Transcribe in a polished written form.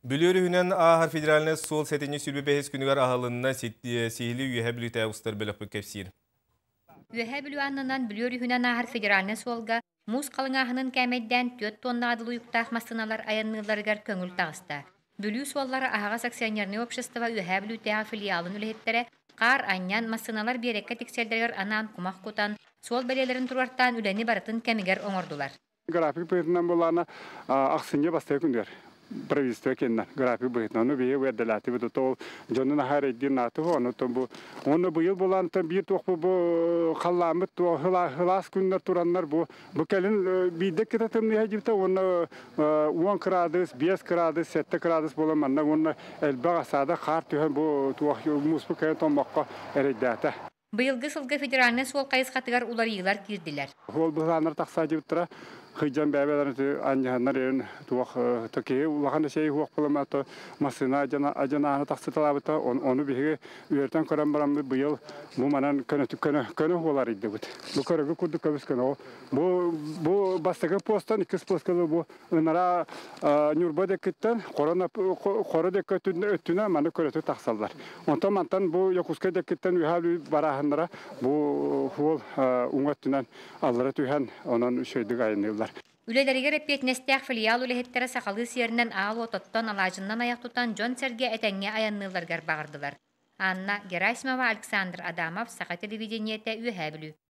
Бүлүү өрүһүнэн ааһар федеральнай суол сэтинньи 25 күнүгэр аһылынна, сиһилии Үөһээ Бүлүүтээҕи устар бөлөхпүт кэпсиир. Үөһээ Бүлүү аннынан Бүлүү өрүһүнэн ааһар федеральнай суолга муус халыҥааһынын кээмэйдээн 4 тонна адыл уйуктаах массыыналар айанныылларыгар көҥүл таҕыста. Бүлүү суоллара аһаҕас акционернай общество Үөһээ Бүлүүтээҕи филиалын үлэһиттэрэ хаар анньан, массыыналар биэрэккэ тиксэллэригэр анаан кумах кутан, суол бэлиэлэрин туруортаан үлэни барытын кэмигэр оҥордулар. График быһыытынан буоллаҕына, ахсынньы бастакы күнүгэр правительство кэннэ график быһыытынан ону биһиги эрдэлээтибит то дьону наһаа эрэйдиир наатыһы онутон бу уонна быйыл булаантан биир туох бу халлааммыт туох хылаас күннэр тураннар бу бу кэлин биирдэ кыта тымныйа дьибитэ уонна 10 кыраадыс 5 кыраадыс 7 кыраадыс буолан манна уонна элбэх асаада хаар түһэн бу туох мууспу кэлин томмокко эрэйдээтэ. Быйылгы сылга федеральнай суол хайысхатыгар уларыйыылар киирдилэр. Суол быһылааннар тахса дьыбыттара хыйдьан бэйбэлэрин анньыһаннар эрин туох киһи улахан эсэй хуох буламата массыына адьанааны тахсыталаабыта ону биһиги үөртэн көрөн бараммыт быйыл бу манан көнөтүк көнө көнө хуоларыйдыбыт. Бу көрөгү курдук көбүс көнө бу бу бастакы постан иккис постка бу ынара Ньурба дэккиттэн хоро дэккэ өттүнэ маны көрөтү тахсаллар. Онтон мантан бу Якутскай дэккиттэн үһэ барааһыннара бу хуол уҥа өттүнэн аллара түһэн онон үчүгэйдик айанныыллар. Үлэлэригэр эппиэтинэстээх филиал үлэһиттэрэ сахалыы сиэринэн аал уототтон алаадьыннан айах тутан дьон-сэргэ этэҥҥэ айанныылларыгар баҕардылар. Анна Герасимова, Александр Адамов, Саха телевидениетэ, Үөһээ Бүлүү.